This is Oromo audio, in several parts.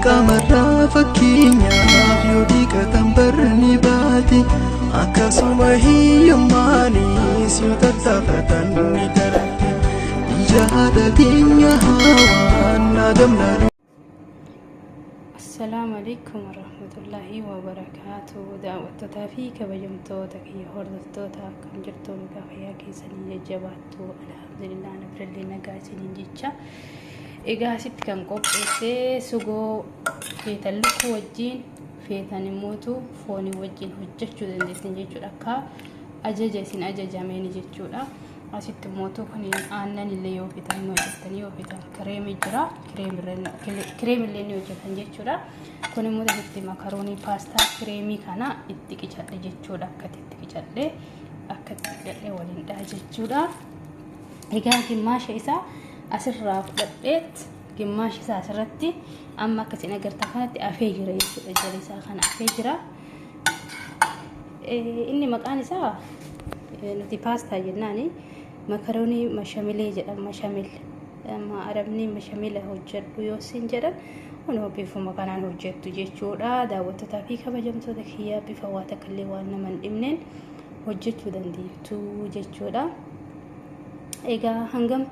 Qaamarraa fakkeenyaaf yoo dhiqatan barni baate, akkasuma hiyyummaanis yoo tattaafatan ni darbe. Ija haadha teenya hawaan adamna. Assalaamu alaikum warahmatullaahi wabarakaatu. Daawwattootaa fi kabajamtoota kiyya hordoftoota, akkam jirtu? Nagaa fayyaa keessanii jajjabaattu? Alhamdulillah, ana birallee nagaa isiniin jecha. Egaa asitti kan qopheesse sugoo feetan lukkuu wajjin, feetan immootu foonii wajjin hojjechuu dandeessan jechuudha, akka ajaja isin ajajameeni jechuudha. Asitti immootu kun aannan illee yoo feetan ni hojjetan, yoo feetan kireemii jira, kireemillee ni hojjetan jechuudha. Kun immoo asitti makaroonii paastaa kireemii kana itti qicadhe jechuudha. Akkatti itti qicadhe, akkatti qicadhe waliin dha jechuudha. Egaa gimmaasha isaa asirraa fudhadheet, gimmaasha isaa asirratti amma akkasiin agartan kanatti afee jira jechuudha. Jala isaa kana afee jira. Inni maqaan isaa nuti paastaa jennaani, makaroonii mashamilee jedhama. Mashamil amma arabni mashamila hojjedhu yoo isin jedhan, kunoo bifuma kanaan hojjettu jechuudha. Daawwattootaa fi kabajamtoota kiyyaa, bifa waa takka illee waan nama hin dhibneen hojjechuu dandeettu jechuudha. Egaa hangam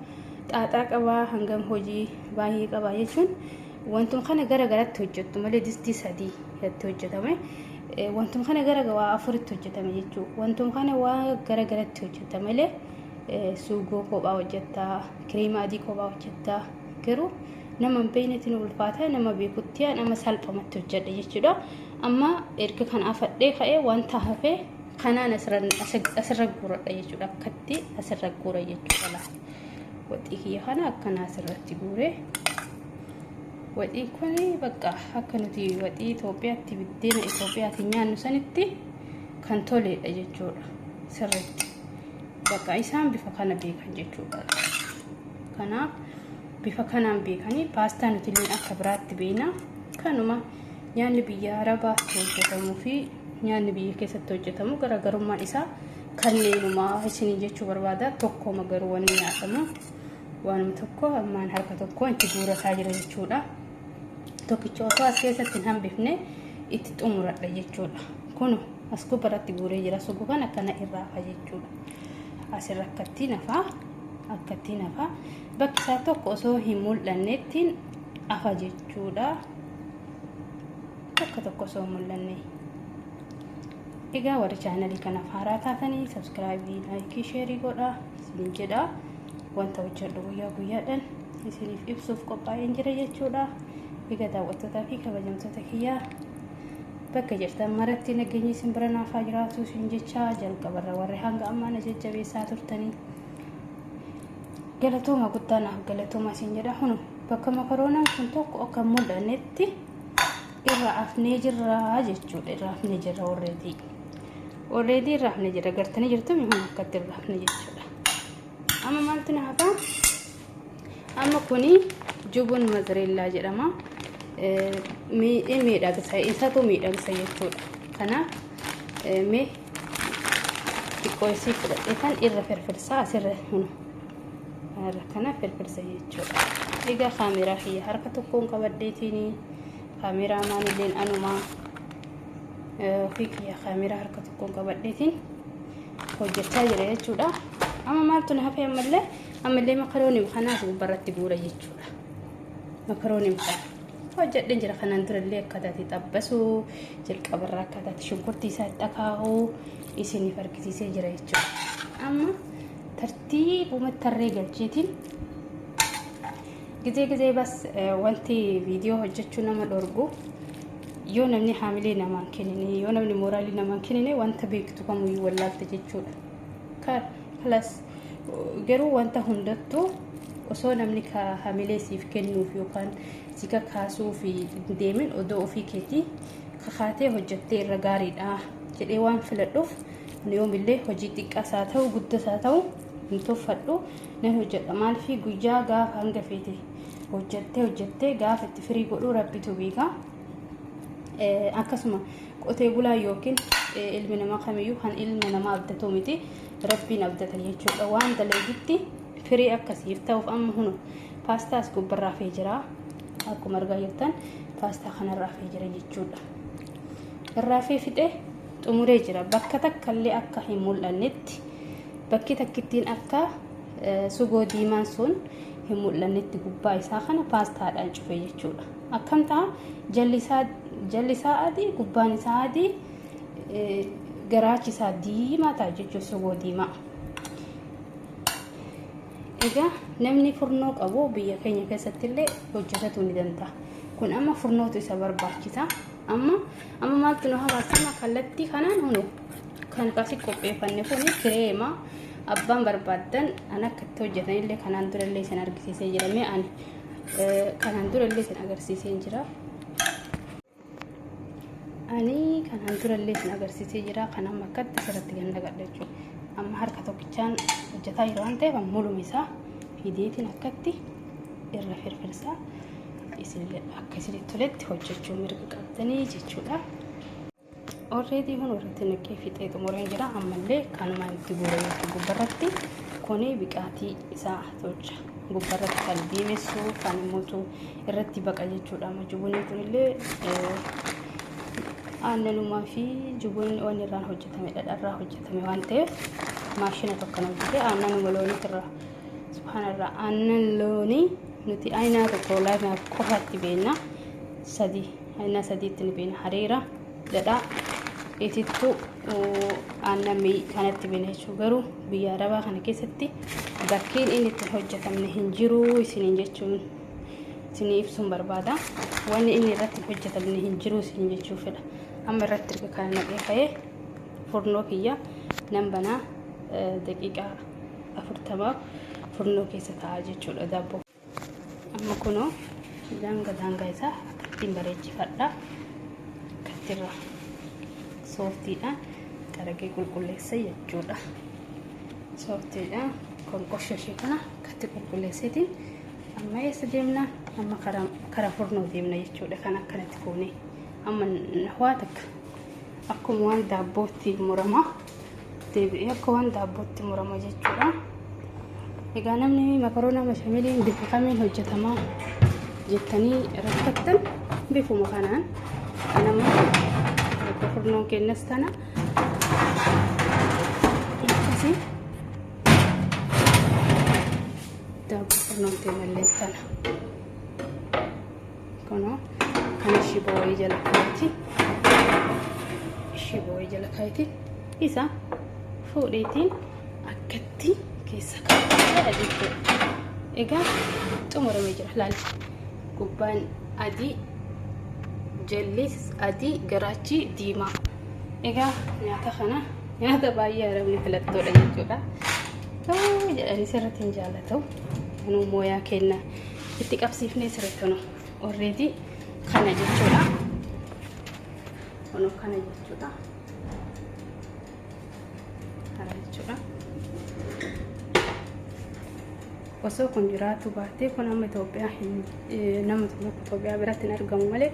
xaaxaa qabaa, hangam hojii baay'ee qabaa jechuun, wantuma kana gara garatti hojjettu malee distii sadii itti hojjetame. Wantuma kana gara waa afuritti hojjetame jechuudha. Wantuma kana waa gara garatti hojjeta malee suugoo kophaa hojjettaa, kireema adii kophaa hojjettaa. Garuu nama hin beeknetti nu ulfaata, nama beekutti nama salphamatti hojjedha jechuudha. Amma erga kana afadhee ka'ee wanta hafee kanaan asirra guuradha jechuudha. Akkatti asirra guura jechuudha. Waxii kiyya kana akkana asirratti guuree, waxiin kun bakka akka nuti waxii Itoophiyaatti, biddeena Itoophiyaatiin nyaannu sanitti kan toledha jechuudha. Sirriitti bakka isaan bifa kana beekan jechuudha. Kanaaf bifa kanaan beekanii paastaa nuti illee akka biraatti beekna. Kanuma nyaanni biyya Arabaatti hojjetamuu fi nyaanni biyya keessatti hojjetamu garaagarummaan isaa kanneenumaa isinii jechuu barbaada. Tokkoma garuu wanni nyaatamu waanuma tokko. Ammaan harka tokko itti guurataa jira jechuudha. Tokkicha osoo as keessatti hin hambifne itti xumuradha jechuudha. Kun as gubbaratti guuree jira. Suguu kan akkana irraa hafa jechuudha. Asirra akkattiin hafaa, akkattiin hafaa. Bakki isaa tokko osoo hin mul'annettiin hafa jechuudha. Bakka tokko osoo hin mul'anne. Egaa warri chaanalii kanaaf haaraa taatanii subscribe, like, share godhaa isiniin jedha. Wanta hojjedhu guyyaa guyyaadhaan isiniif ibsuuf qophaa'een jira jechuudha. Egaa daawwattootaa fi kabajamtoota kiyyaa, bakka jirtan maratti nageenyi isin bira naaf haa jiraatu isin jecha, jalqabarra warri hanga ammaa na jajjabeessaa turtanii galatooma guddaa naaf galatooma isin jedha. Hunu bakka makaroonaan kun tokko akka hin mul'annetti irra afnee jirra jechuudha. Irra afnee jirra already. Already irra afnee jirra, gartanii jirtu, hun akkatti irra afnee jechuudha. Amma maaltu na hafaa? Amma kuni jubun mozzarella jedhama. Miidhagsa, isatu miidhagsa jechuudha. Kanaaf mee xiqqoo isii fudhadhee kan irra firfirsaa, asirra irra kana firfirsa jechuudha. Egaa kaameraa kiyya harka tokkoon qabadheetiin, kaameraa maanilleen anumaa ofii kiyya kaameraa harka tokkoon qabadheetiin hojjechaa jira jechuudha. Amma maaltu na hafee? Ammallee makaroonii kanaas gubbarratti guura jechuudha. Makaroonii kana hojjedheen jira kanaan durallee, akkaataa itti xabbasuu jalqabarraa, akkaataa itti shunkurtii isaa itti akaa'uu isiniif argisiisee jira jechuudha. Amma tartiibuma tarree galcheetiin gizee gizee bas wanti viidiyoo hojjechuu nama dhorgu, yoo namni haamilee namaan kennine, yoo namni mooraalii namaan kennine, wanta beektu kamuyyuu wallaalte jechuudha. Kalas garuu wanta hundattuu osoo namni haamilee siif kennuuf yookaan si kakaasuuf hin deemin, odoo ofii keetii kakaatee hojjettee irra gaariidha jedhee waan filadhuuf, yoomillee hojii xiqqaas haa ta'u guddas haa ta'u hin tuffadhu, nan hojjedha. Maaliif? Guyyaa gaafa hanga feete hojjettee hojjettee gaafa itti firii godhuu rabbitu beeka. Akkasuma qotee bulaa yookiin ilmi namaa kamiyyuu kan ilma namaa abdatu miti, rabbiin abdata jechuudha. Waan dalagutti firii akkasiif ta'uuf amma hunu paastaas gubbarraa fee jira. Akkuma argaa jirtan paastaa kanarraa hafee jira jechuudha. Irraa hafee fixee xumuree jira. Bakka takkallee akka hin mul'annetti, bakki takkittiin akka sugoo diimaan sun hin mul'annetti gubbaa isaa kana paastaadhaan cufee jechuudha. Akkam ta'a? Jalli isaa adii, gubbaan isaa adii, garaachi isaa diimaa ta'a jechuudha, sugoo diimaa. Egaa namni furnoo qabu biyya keenya keessatti illee hojjetachuu ni danda'a. Kun amma furnootu isa barbaachisa. Amma maaltu nu hawaasama kallattii kanaan hunu kan akkasii qopheeffanne kun kireema abbaan barbaaddan an akka itti hojjetan illee kanaan dura illee isin argisiisee jira. Mee ani kanaan dura illee isin agarsiisee jira. Ani kanaan dura illee isin agarsiisee jira. Kan amma akkatti asirratti gad naqadha jechuudha. Amma harka tokkichaan hojjetaa jira waan ta'eef muluma isaa fideetiin akkatti irra firfirsaa, isinillee akka isinitti toletti hojjechuu mirga qabdanii jechuudha. Already kun irratti naqee fixee xumureen jira. Ammallee kanumaan itti guure jechuudha gubbarratti. Kuni biqaatii isaa tolcha. Gubbarratti kan diimessu, kan immoo irratti baqa jechuudha. Amma jubunni kunillee aannanumaa fi jubunni waan irraan hojjetame, dhadharraa hojjetame waan ta'eef, maashina tokko hojjete aannanuma loonii irraa. Subhaanallah, aannan loonii nuti aynaa tokko lamaaf qofaatti beekna. Sadi, aynaa sadiitti ni beekna: hariira, dhadhaa, itittuu, aannan kanatti beekna jechuudha. Garuu biyya arabaa kana keessatti bakkeen inni ittiin hojjetamne hin jiru isiniin jechuun isinii ibsuun barbaada. Wanni inni irratti hin hojjetamne hin jiru isiniin jechuu fedha. Amma irratti erga kana naqee ka'ee, furnoo kiyya nan banaa, daqiiqaa 40 furnoo keessa ta'a jechuudha daabboo. Amma kunoo daangaa daangaa isaa akkattiin bareechifadha. Akkattirra sooftiidhaan qaragee qulqulleessa jechuudha. Sooftiidhaan konqoshashee kana akkatti qulqulleesseetiin amma eessa deemna? Amma karaa furnoo deemna jechuudha. Kan akkanatti fuunee amma waa takka akkuma waan daabbootti murama, deebi'ee akka waan daabbootti murama jechuudha. Egaa namni makaroona bashameliin bifa kamiin hojjetamaa jettanii rakkattan, bifuma kanaan nama bakka furnoon kennas tana akkasii daabboo furnoon kennallee tana. Kunoo kana shiboo wayii jala kaayiti, shiboo wayii jala kaayiti, isa fuudheetiin akkatti keessa kaa'aa jechuudha. Egaa xumuramee jira, laali. Gubbaan adii, jallis adii, garaachi diimaa. Egaa nyaata kana nyaata baay'ee arabni filattoodha jechuudha. Jedhanii sirriitti hin jaallatu. Kanuu mooyaa kenna itti qabsiifnee sirriitti nu already kana jechuudha. Kunoo kana jechuudha. Kana jechuudha. Osoo kun jiraatu baatee, kun amma Itoophiyaa hin nama tokko Itoophiyaa biratti hin argamu malee,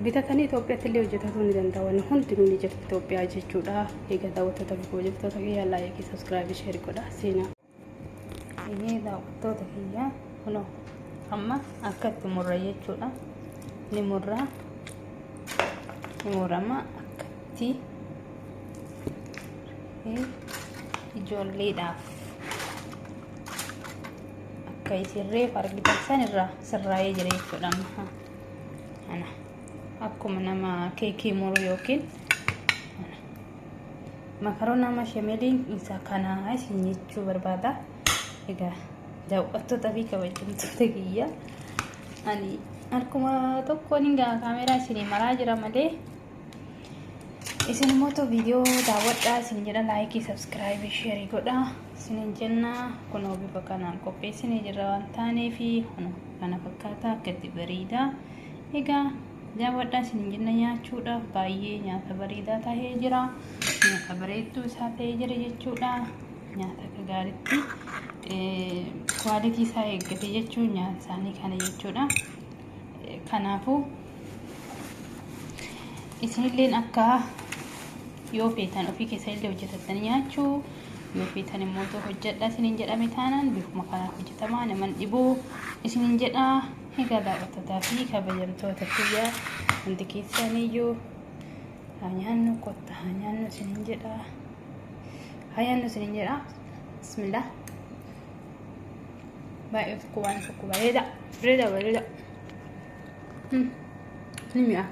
bitatanii Itoophiyaatti illee hojjetatuu ni danda'a. Wanni hundinuu ni jirti Itoophiyaa jechuudha. Egaa daawwattoota fi kabajamtoota kiyyaa, like, subscribe, share godha seenaa. Egaa daawwattoota kiyyaa, kunoo amma akka itti murra jechuudha. Ni murra. Ni murama akkatti ijoolleedhaaf akka isin reefu argitan san irraa sirraa'ee jira jechuudha. Amma kana akkuma nama keekii muru yookiin makaroona bashameliin isa kanaa isin jechuu barbaada. Egaa daawwattoota fi kabajamtoota kiyya, ani harkuma tokkoon hin gaa kaameraa isinii maraa jira malee, isin immoo viidiyoo daawwadhaa isin jedha, like, subscribe, share godhaa isinin jenna. Kunoo bifa kanaan qopheessinee jirra waan taaneefi, kunoo kana fakkaata, akkatti bareedaa. Egaa daawwadhaa isin jenna. Nyaachuudhaaf baay'ee nyaata bareedaa tahee jira, nyaata bareedduu isaa ta'ee jira jechuudha. Nyaata akka gaariitti quality isaa eeggate jechuun nyaata isaanii kana jechuudha. Kanaafuu isinilleen akka yoo feetan ofii keessa illee hojjetattanii nyaachuu, yoo feetan immoo hojjedha isiniin jedhame taanaan, bifuma kanaan hojjetamaa naman dhibuu isiniin jedha. Egaa daawwattootaa fi kabajamtoota kiyya, hundi keessaniyyuu haa nyaannu, kottaa haa nyaannu isiniin jedha. Haa nyaannu isiniin jedha. Bismillah. Baay'ee tokko waan tokko bareeda. Bareeda, bareeda. Ni mi'a.